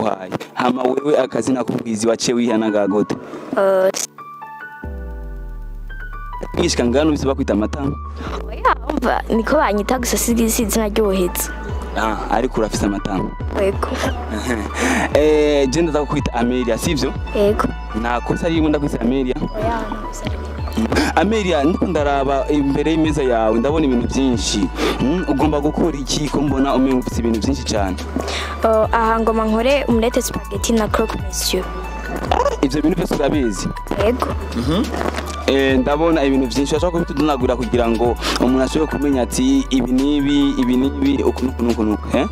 Baguhaye. Hama wewe akazina k'ubwizi waciye wihana gute? Mwishika ngano bise bakwita amatama? Oya, umva niko banyita gusa si izina ry'ubuhizi. Ah, ariko urafise amatama. Yego. Je ndaza kukwita Amelia, sivyo? Yego. Nakosa rimwe ndakwita Amelia. Oya, nakosa rimwe. Amelia, ndiko ndaraba imbere y'imeza yawe ndabona ibintu byinshi. Ugomba gukora iki ko mbona umenga ufite ibintu byinshi cyane? Aha ngoma nkore omelette spaghetti na croque monsieur. Ivyo bintu byose urabizi? Yego. Ndabona ibintu byinshi ashaka kubitudonagura kugira ngo umuntu ashobore kumenya ati ibi nibi ibi nibi uku nuku nuku nuku, eh?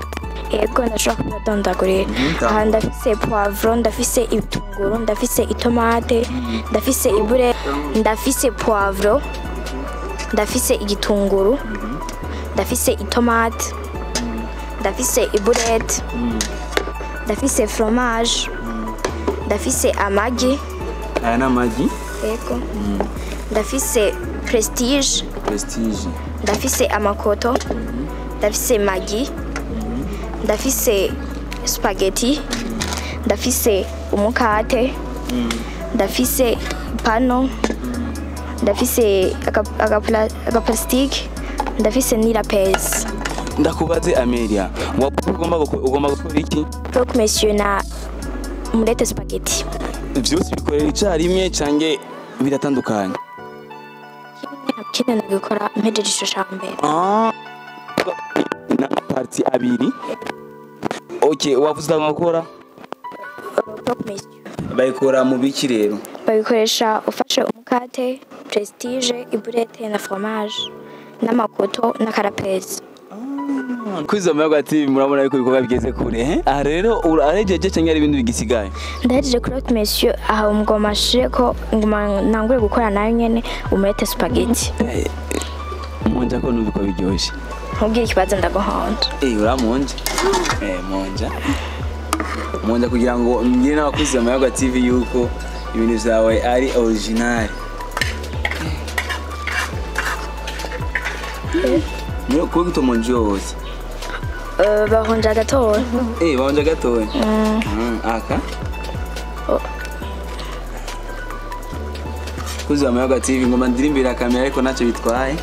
Yego, ndashaka kubidondagurira. Aha ndafise poivron, ndafise ibitunguru, ndafise itomate, ndafise ibure, ndafise poivron, ndafise igitunguru, ndafise itomate, ndafise iburete, ndafise fromage, ndafise amagi. Aya ni amagi? Yego. Ndafise prestige. Prestige. Ndafise amakoto. Ndafise magi. Ndafise spaghetti. Ndafise umukate. Ndafise pano. Ndafise agaplastique. Ndafise n'irapezi. Ndakubaze Amelia, ugomba gukora iki? Croque monsieur na omelette spaghetti. Vyose bikorera icarimwe canke biratandukanye? Kimwe nagikora mpejeje ico ca mbere. Na parti abiri. Okay, wavuze gukora? Croque monsieur. Bayikora mu biki rero? Babikoresha ufashe umukate, prestige, iburete na fromage, n'amakoto na karapezi. Kwizo Mayaga TV murabona yuko ibikorwa bigeze kure, eh? Aha rero urarejeje canke ari ibintu bigisigaye? Ndahejeje croque monsieur, aha ngoma nshireko ngoma nangure gukora nayo nyene omelette spaghetti. Monja ko numva ko biryoshye. Ntubwire ikibazo ndaguhonda. Uramonja? Monja. Monja kugira ngo mbwire n'abakuzi ba Mayaga TV yuko ibintu vyawe ari original. Niyo kuko utomonje wose. Bahonja gatoya. Bahonja gatoya. Aka. Kuzi wa Mayaga TV ngoma ndirimbira kamera ariko ntacyo bitwaye.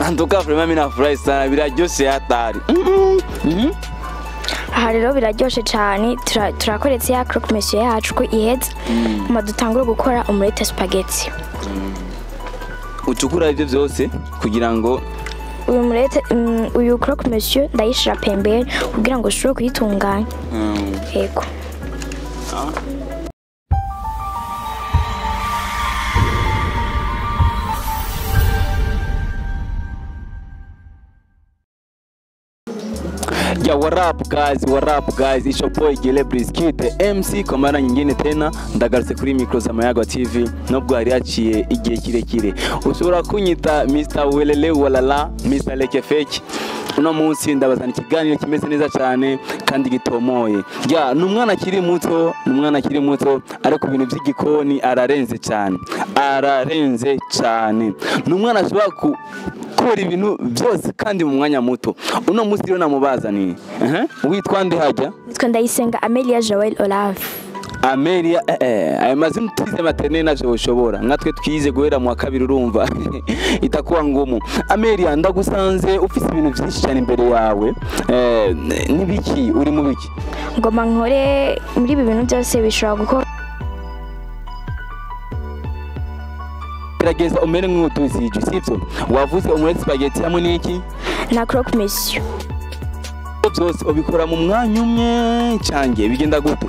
Antuka vraiment mina furahi sana biraryoshe hatari. Aha rero biraryoshe cyane, turakoretse ya croque monsieur yacu ko iheze. Ma dutangure gukora omelette spaghetti. Ucukura ivyo byose kugira ngo uyu murete uyu croque monsieur ndayishira pembeni kugira ngo ushobore kuyitunganya. Yego. Yeah, what up guys, what up guys, it's your boy Gile Brisky, the MC kwa mara nyingine tena ndagarutse kuri micro za Mayaga TV nubwo hari yaciye igihe kirekire. Ushobora kunyita Mr. Welele Walala, Mr. Lekefeki. Uno munsi ndabazana ikiganiro kimeze neza cyane kandi gitomoye. Ya, ni umwana akiri muto, ni umwana akiri muto ariko ibintu by'igikoni ararenze cyane. Ararenze cyane. Ni umwana ashobora gukora ibintu byose kandi mu mwanya muto. Uno munsi rero namubazaniye. Witwa nde hajya? Nitwa Ndayisenga Amelia Joel Olave. Amelia, ayo mazina twize maternelle navyo ushobora. Natwe twize guhera mu wa kabiri urumva itakuwa ngumu. Amelia, ndagusanze ufise ibintu byinshi cyane imbere yawe. Nibiki uri mu biki? Ngoma nkore muri ibi bintu byose bishobora gukora. Gerageza umere nk'utuzije, sivyo? Wavuze omelette spaghetti hamwe n'iki? Na croque monsieur. Byose ubikora mu mwanya umwe cyange bigenda gute?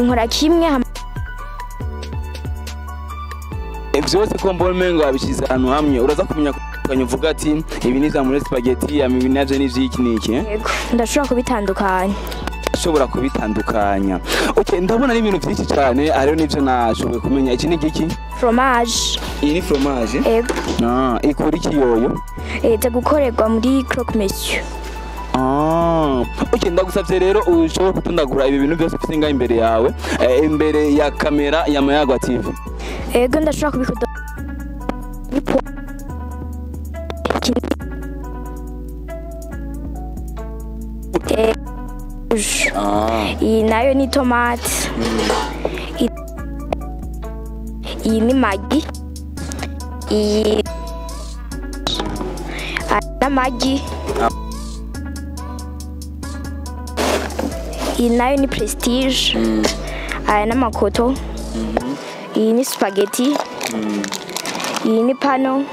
Nkora kimwe byose ko mbona umengo wabishize ahantu hamwe uraza kumenya uvuga ati ibi ni za muri spaghetti ibi navyo ni vyiki niki? Yego, ndashobora kubitandukanya. Ashobora kubitandukanya. Okay, ndabona ari ibintu byinshi cyane ariyo nivyo nashoboye kumenya. Iki ni giki? Fromage. Iyi ni fromage? Yego. Ah, ikora iki yoyo? Iza gukorerwa muri croque monsieur. Okay, ndagusavye rero ushobora kutundagura ibi bintu byose ufite ngaho imbere yawe, imbere ya kamera ya Mayaga TV. Yego, ndashobora kubikora. Iyi nayo ni tomate. Iyi ni magi. Iyi n'amagi. Iyi nayo ni prestige. Aya n'amakoto. Iyi ni spaghetti. Iyi ni pano.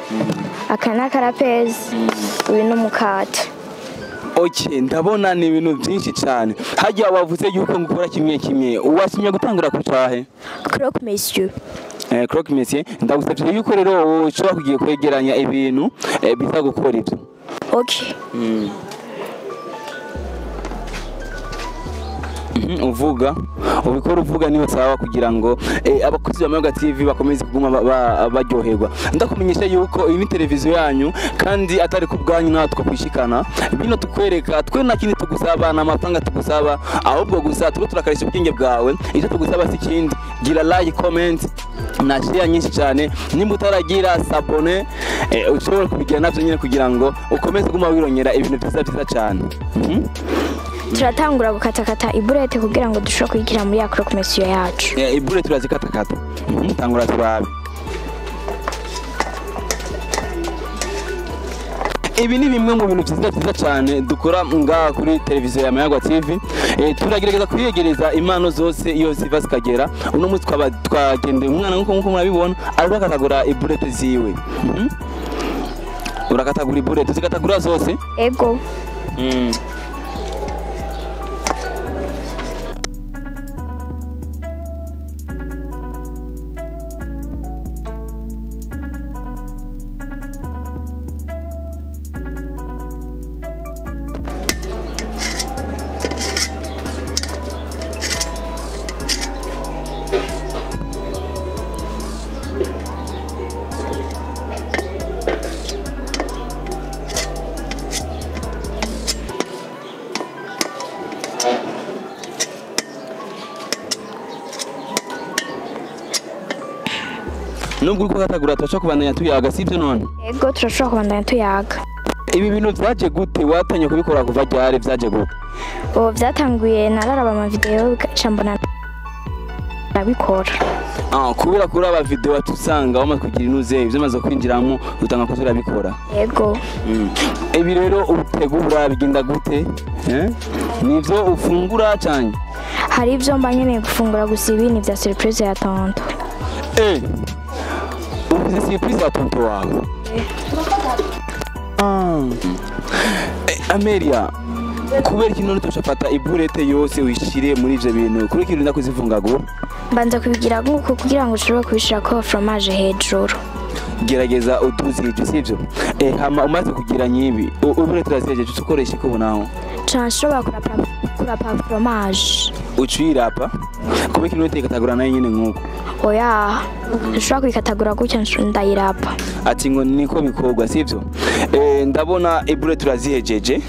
Aka ni akarapezi. Uyu ni umukate. Okay, ndabona ni ibintu byinshi cyane. Hajya wavuze yuko ngukora kimwe kimwe. Uwasimye gutangura ku cyahe? Croque monsieur. Croque monsieur, ndagusabye yuko rero ushobora kugiye kwegeranya ibintu biza gukora ibyo. Okay. Uvuga ubikora uvuga niyo sawa kugira ngo abakozi ba Mayaga TV bakomeze kuguma baryoherwa. Ndakumenyesha yuko iyi ni televiziyo yanyu kandi atari ku bwanyu natwe kwishikana bino tukwereka twe nta kindi tugusaba na amafaranga tugusaba, ahubwo gusa tuba turakarisha ubwenge bwawe. Icyo tugusaba si kindi, gira like, comment na share nyinshi cyane. Nimba utaragira s'abonner ushobora kubigira navyo nyine kugira ngo ukomeze kuguma wirongera ibintu byiza byiza cyane. Turatangura gukatakata iburete kugira ngo dushobore kuyigira muri ya croque monsieur yacu. Iburete turazikatakata. Tangura turabe. Ibi ni bimwe mu bintu byiza byiza cyane dukora ngaha kuri televiziyo ya Mayaga TV. Turagerageza kwiyegereza impano zose iyo ziva zikagera. Uno munsi twagendeye umwana nkuko murabibona ariko akatagura iburete ziwe. Urakatagura iburete zikatagura zose? Ego. Nubwo uriko katagura turashobora kubandanya tuyaga, sivyo none? Ego, turashobora kubandanya tuyaga. Ibi bintu vyaje gute? Watanye kubikora kuva ryari? Vyaje gute? Ubu vyatanguye nararaba ama video mbona ndabikora. Kubera kuraba video watusanga wamaze kugira inuze ivyo maze kwinjiramo utanga ko turabikora. Ego. Ibi rero utegura bigenda gute? Nivyo ufungura cyane? Hari ivyo mba nkeneye gufungura gusa ibi ni vya surprise ya tonto. Uvuze surprise ya tonto wawe? Amelia, kubera iki none tushafata iburete yose wishire muri ivyo bintu? Kuri kintu ndakuzivungagura? Mbanza kubigira nkuko kugira ngo ushobore kubishira ko fromage hejuru. Gerageza uduzije, sivyo? Hama umaze kugira nyibi, iburete urazihejeje ukoresha iki ubonaho? Nshobora kurapa fromage. Ucirapa? Kubera iki none katagura nayo nyine nkuko? Oya, nshobora kuyikatagura gutya ndayirapa. Ati ngo niko bikorwa, sivyo? Ndabona iburete urazihejeje,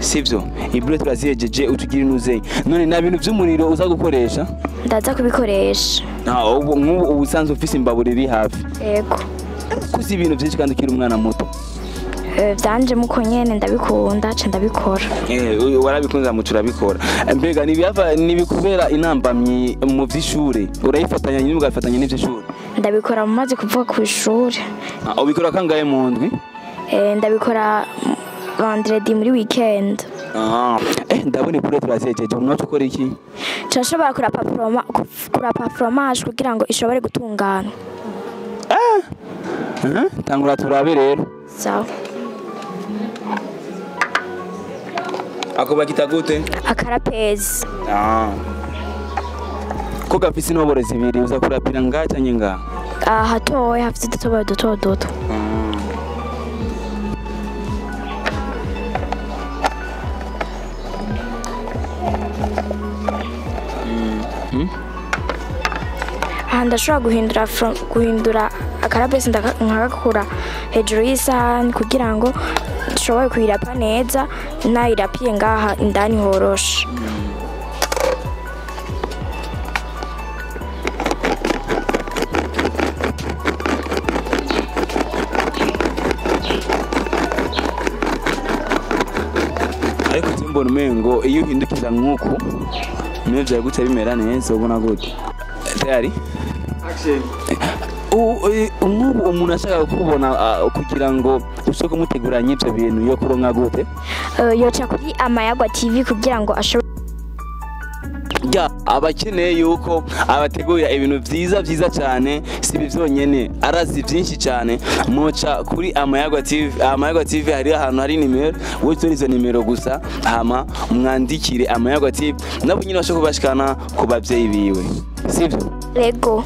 sivyo? Iburete urazihejeje utugira inuze. None na bintu vy'umuriro uza gukoresha? Ndaza kubikoresha. Ubu nk'ubu ubusanzwe ufise imbabura iri hafi. Yego. Kuzi ibintu byinshi kandi ukiri umwana muto. Vyanje muko nyene ndabikunda ca ndabikora. Warabikunze muco urabikora. Mbega nibikubera intambamyi mu vy'ishure? Urayifatanya nyine ugafatanya n'ivy'ishure? Ndabikora mu mazi kuvuga ku ishure. Ubikora kangahe mu ndwi? Ndabikora vendredi muri weekend. Ndabona ibure turazejeje. Unacho ukora iki? Nshobora kurapa fromage kugira ngo ishobore gutungana. Tangura turabe rero. Sawa. Ako bakita gute? Akarapezi. Ko gafise intoboro zibiri uza kurapira ngaha canke ngaha? Hatoya hafise udutoboro duto duto. Aha ndashobora guhindura akarapezi nkagakura hejuru y'isahani kugira ngo nshobore kuyirapa neza, nayirapiye ngaha indani horoshe. Ariko Mbona umengo iyo uhindukiza nk'uku niyo byagutse bimera neza, ubona gute? Tayari? Action. Nk'ubu umuntu ashaka kukubona kugira ngo ushobore kumuteguranya ibyo bintu yo kuronka gute? Yoca kuri Amayagwa TV kugira ngo ashobore Ya, abakeneye yuko abategurira ibintu vyiza vyiza cyane, si ibi vyonyene, arazi byinshi cyane. Muca kuri Amayagwa TV. Amayagwa TV hari ahantu hari nimero, wowe izo nimero gusa, hama mwandikire Amayagwa TV, nabo nyine bashobora kubashikana ku bavyeyi biwe, sivyo? Lego.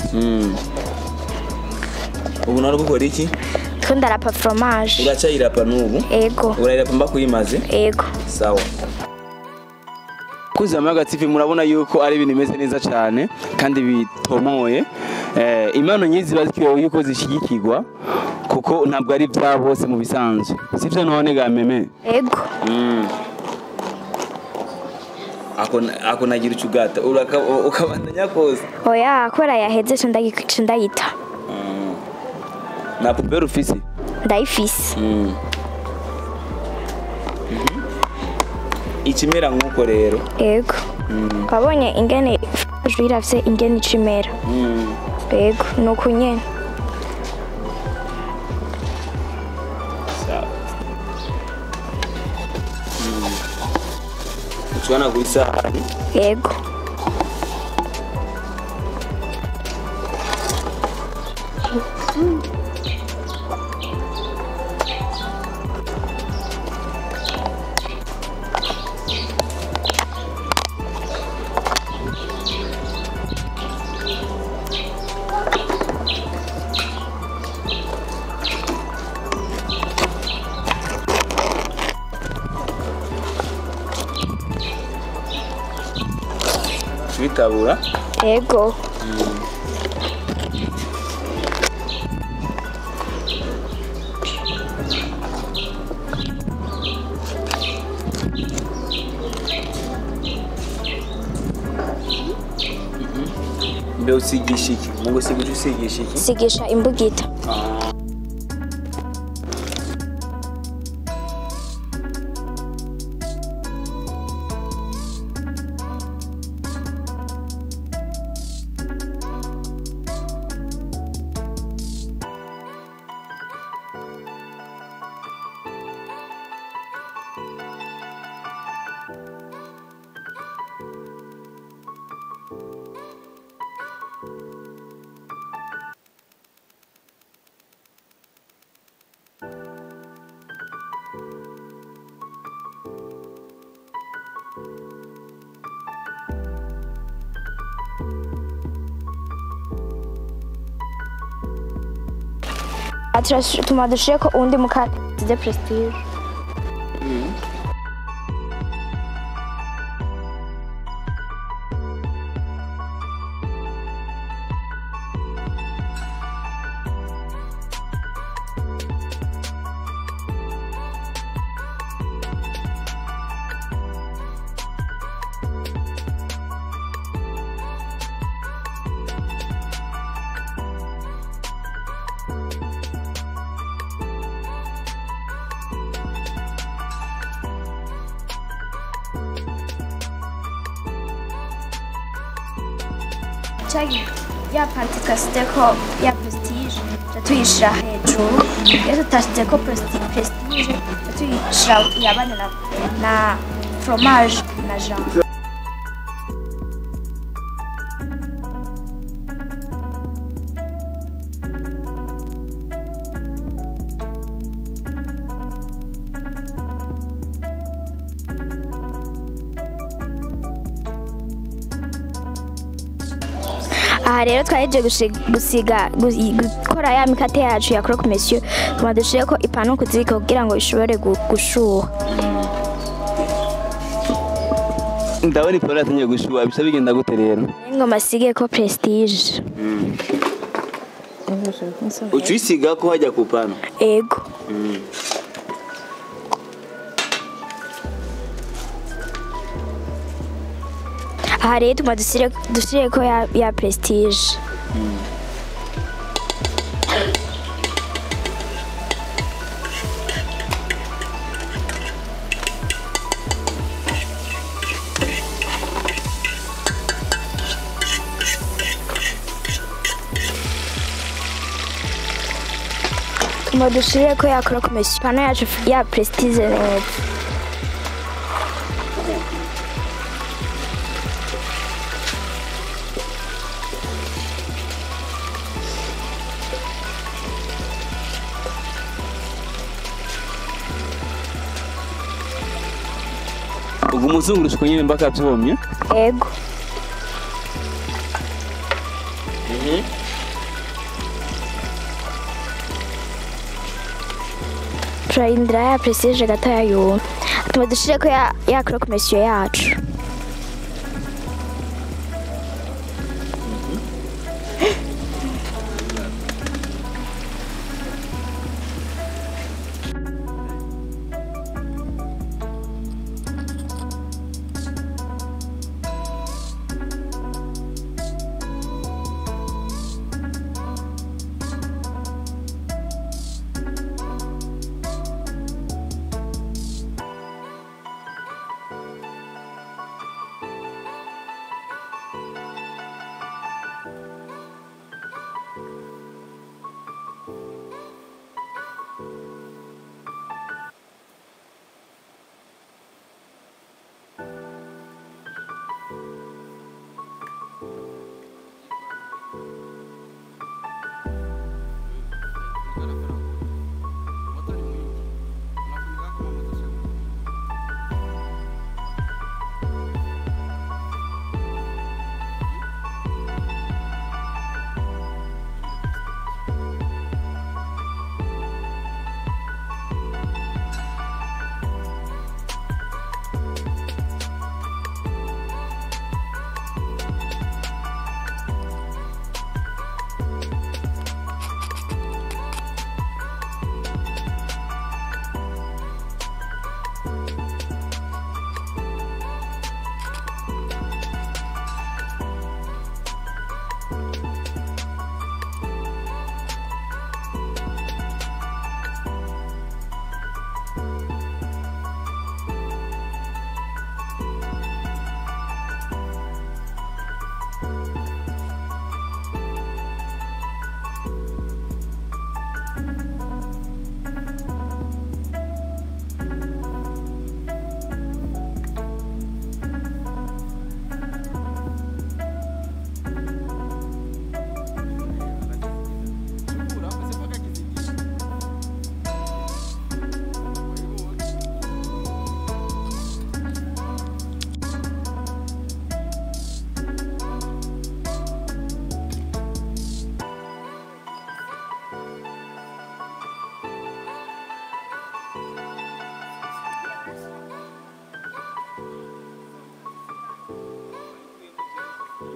Ubu nari gukora iki? Two ndarapa fromage. Uracayirapa n'ubu? Ego. Urayirapa mba kuyimaze? Ego. Sawa. Kuzi Amayaga TV murabona yuko ari ibintu bimeze neza cyane kandi bitomoye. Impano nyinshi ziba zikwiye yuko zishyigikirwa kuko ntabwo ari bya bose mu bisanzwe, sivyo none ga meme? Ego. Ako nagira icugata ukabandanya kose. Oya, kubera yaheze co ndayita. Na puberi ufise? Ndayifise. Ikimera nk'uko rero. Ego. Wabonye ingene fromage irafise ingene icimera. Ego, nuko nyene. Sawa. Ucwana ku isahani? Ego. Bitabura? Ego. Mbe usigisha iki? Mu gusigisha usigisha iki? Sigisha imbugita. Tuma dushireko uwundi mukate de prestige. Ya pante twasizeko ya prestige tuyishira hejuru, iyo tutashizeko prestige tuyishira yabana na fromage na jambon. Aha rero twahejeje gusiga gukora ya mikate yacu ya croque monsieur, tuma dushireko ipanu kuziko kugira ngo ishobore gushuha. Ndabona ipanu yatangiye gushuha, bisa bigenda gute rero? Ngo masige ko prestige. Ucisiga ko hajya ku pano? Ego. Aha rero tuma dushireko ya prestige. Tuma dushire ko ya croque monsieur pano yacu ya prestige neza. Ubwo umuzunguruko nyine mpaka byumye. Ego. Turarindira ya prestige gatoya yumye. Tuma dushire ko ya croque monsieur yacu.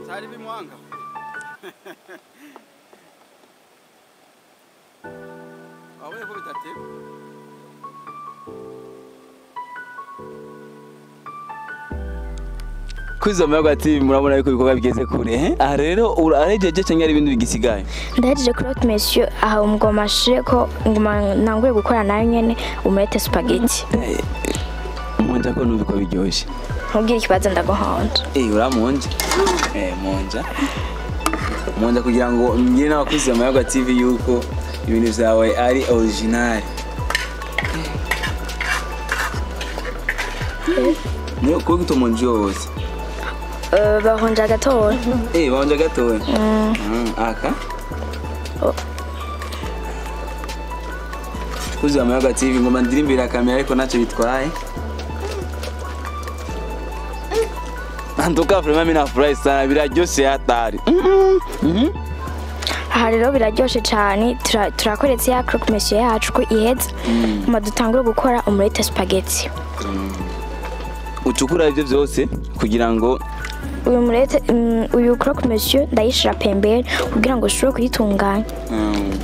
Tari bimwanga. Awe ko bitateba. Kwizo Mayaga TV murabona yuko ibikorwa bigeze kure. Aha rero urarejeje cyangwa ari ibindi bigisigaye? Ndahejeje croque monsieur aha umugoma shire ko nguma nangure gukora nayo nyene umurete spaghetti. Monja ko numva ko biryoshye. Ntubwire ikibazo ndaguhonja. Uramonja? Monja. Monja kugira ngo mbwire n'abakuzi ba Mayaga TV yuko ibintu byawe ari original. Niyo ko gutomonja yose. Bahonja gatoya. Bahonja gatoya. Aka. Kuzi ba Mayaga TV ngoma ndirimbira kamera ariko ntacyo bitwaye. En tout cas, vraiment, mimi nafurahi sana, biraryoshe hatari. Aha rero biraryoshe cyane, turakoretse ya croque monsieur yacu ko iheze. Hama dutangure gukora umurete spaghetti. Ucukura ibyo byose kugira ngo uyu murete uyu croque monsieur ndayishira pembeni kugira ngo ushobore kuyitunganya.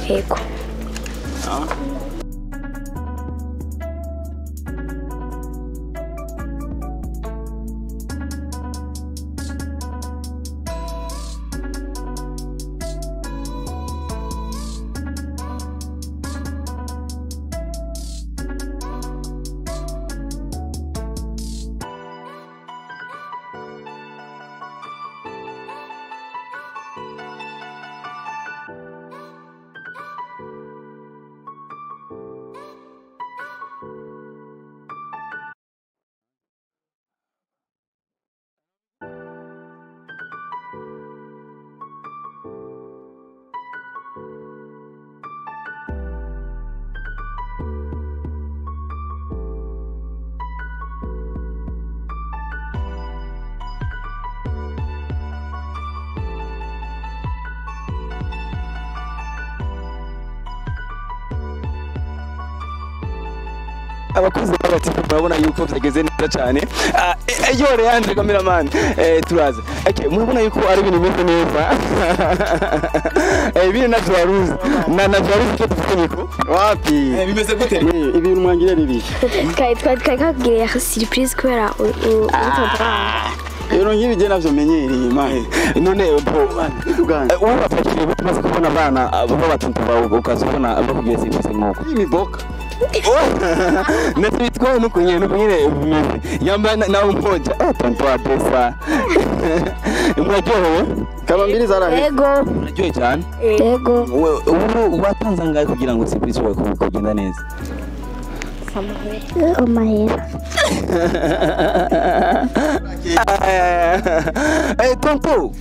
Yego. Abakuze b'abatipe murabona yuko byageze neza cyane. Yo Leandre cameraman, turaza. Okay, murabona yuko ari ibintu bimeze neza. Ibintu navyo waruzi na navyo waruzi cyo dufite niko. Wapi? Bimeze gute? Ibintu mwangire bibiri. Twari kakugiriye surprise kubera uri. Ibintu nk'ibi je navyo menyereye, man. None bro, Uganda. Ubu bafashije gute umaze kubona abana b'abatonto bawe, ukaza ubona bakubwiye surprise nk'uko? Imiboka. Ndetse bitwaye nuko nyene bimeze, yambaye nawe mmoja, tonto wa pesa, muraryohewe? Kaba mbiri zaraheze. Ego. Muraryohewe cyane? Ego. Ubu watanze angahe kugira ngo surprise ishobore kugenda neza? Amahera. Tonto,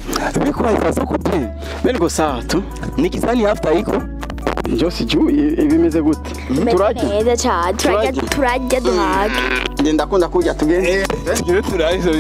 biko haifasa bien? Bene go sawa tu. Nikisani after iko. Njo sijui ibimeze gute. Turarya. Neza cyane, turarya. Turarya. Turarya duhage. Nge ndakunda kurya, tugende. Tugire turabizo.